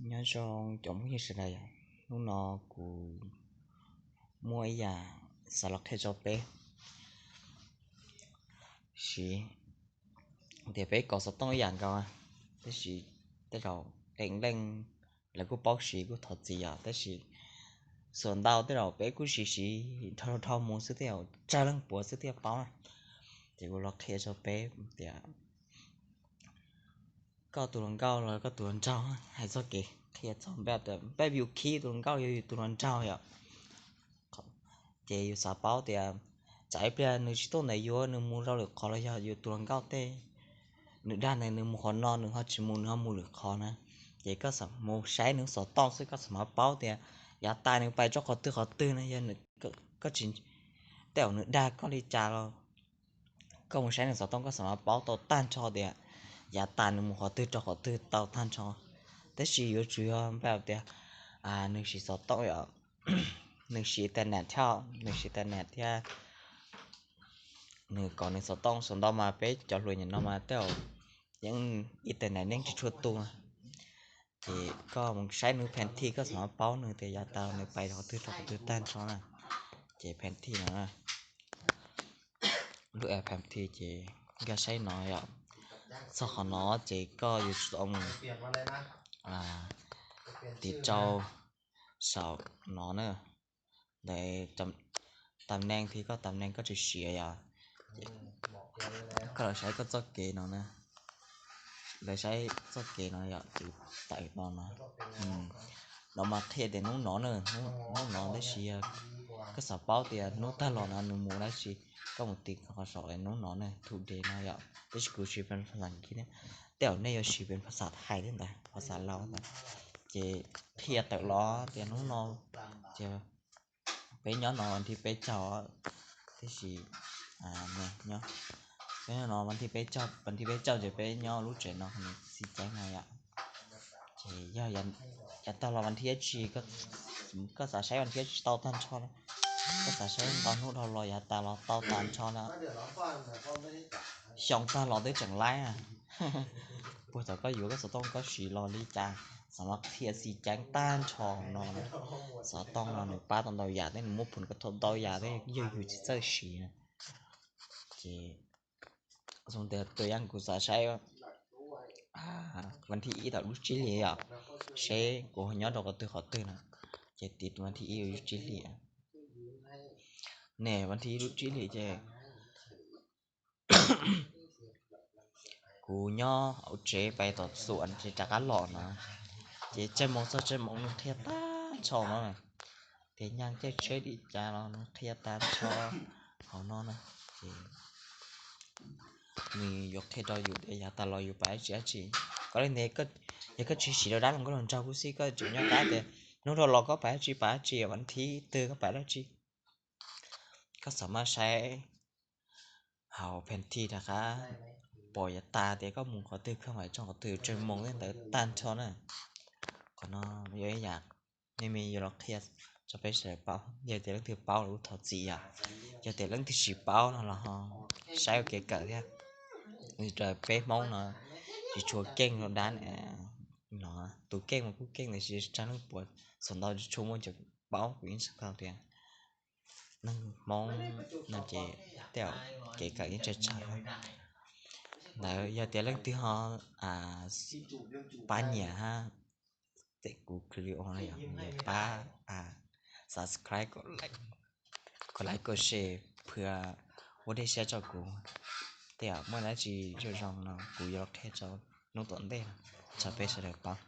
Nyob zoo cov phooj ywg sawv daws, hnub no kuv muaj ib yam xav los qhia rau peb siv tias peb kov xov tooj ib yam nkaus, tab sis tej zaum leej leej lawv kuj paub siv kuj thov txim yom, tab sis xuas ntau tej zaum peb kuj siv siv dhau dhau mus xwb thiaj tsawg leej puav xwb thiaj paub na. Ces kuv los qhia rau peb tias koj tus hluas nkauj los koj tus hluas nraug, hais txog kev qhia txog npaj tias npaj yus khib tus hluas nkauj yog yus tus hluas nraug yom. Ces yus xav paub tias tsam ib pliag nws tsis tuaj ntawm yus, nws mus rau lwm qhov los yog yus tus hluas nkauj tej, nws dag nws, nws mus qhov no nws ho tsis mus, nws ho mus lwm qhov na. Ces koj xav mus saib nws xov tooj xwb koj xav mam paub tias yav tas nws pais rau qhov twg qhov twg na, yog tej zaum nws dag koj li cas los koj mus saib nws xov tooj koj xav mam paub tau tag nrho tias yav tas nws mus qhov twg rau qhov twg tau tag nrho. Tab sis yuav tsum yog npaj tias nws siv xov tooj yom, nws siv internet thiab, nws siv internet thiab nws kov nws xov tooj. Xav ntau mas peb cov hluas nim no mas tej zaum yeej internet yeej tsis tshua tu. Ces koj mus saib nws phees thij koj xav mam paub nws tias yav tas nws pais qhov twg rau qhov twg tag nrho na. Ces phees thij no, lub app phees thij ces nkag saib no yom. Txog qhov no ces koj yuav tsum tau mus tiv rau saum no na, ntawm tam neej thiab koj tam neej koj tsis siv yom. Koj los saib koj txoj kev no na, lawv saib txoj kev no yom, tus tawm no no. No mas qhia tias hnub no na, hnub no tab sis koj xav paub tias hnub tag los no nws mus dab tsi, koj mus tiv qhov saum hnub no na, today no yom, tab sis kuv siv pes phas xas Askiv thiab, tej zaum nej yuav siv pes phas xas Thaib thiab ntawd, phas xas Laus ntawd. Ces qhia tawm los tias hnub no ces peb nyob no vas thib peb caug, tab sis peb nyob no vas thib peb caug, vas thib peb caug ces peb nyob lub tsev no Xi Ceeb no yom. Ces yog yav tag los vas thib ib tsi, koj xav saib vas thib ib tsi tau tag nrho na, koj xav saib ntau hnub dhau los yav tas los tau tag nrho na. Xyoo tag los twb tseem laib na. Puag thaum koj yuav koj xov tooj koj siv los li cas, xav mas qhia Xi Ceeb tag nrho no. Xov tooj no nws pab tau ntau yam thiab, nws muab phum koj tau ntau yam thiab, yog yus tsis txawj siv na. Ces zoo tias tus yam kuv xav saib vas thib ib thaum lub tsib hlis yom, seb kuv ho nyob rau qhov twg qhov twg na. Ces tiv vas thib ib lub tsib hlis, ne vas thib ib lub tsib hlis ces kuv nyob hauv tsev pais tom xuam ces rov qab los no, ces tsawg moos txog tsawg moos nws qhia tag nrho no. Ces nyaj caij tsheb li cas los nws qhia tag nrho hauv no na. Ces nws yuav qhia rau yus tias yav tas los yus pais dab tsi dab tsi. Koj li ntawd, yog koj tsis siv rau dab hluas nkauj hluas nraug kuj xij, koj tseem nyob qab tias hnub dhau los koj pais dab tsi pais dab tsi, vas thib twg koj pais dab tsi, koj xav mas saib hauv phees thij rov qab pom yav tas tias koj mus qhov twg koj mam tso qhov twg, tsawg moos tej ntawd tag nrho na. Qhov no yog ib yam nej me yuav los qhia rau peb sawv daws paub, yog tias leej twg paub los kuj thov txim yom. Yog tias leej twg tsis paub no los ho saib ua kev kawm thiab. Raws peb Hmoob no tsis tshua keej rau dab no, tus keej mas kuj keej tab sis tsawg leej puav, xav ntau tsis tshua muaj cov paub, kuv yeej xav tau tias neeg Hmoob no ces tej zaum kev kawm yeej tsawg tsawg. Ntawd yog tias leej twg ho pab nyiam hab, kuv clip no yog pab subscribe, kom like kom share, phua ua dej siab rau kuv, tej zaum muaj dab tsi zoo zoo no kuv yuav los qhia rau hnub tom ntej rau peb sawv daws paub.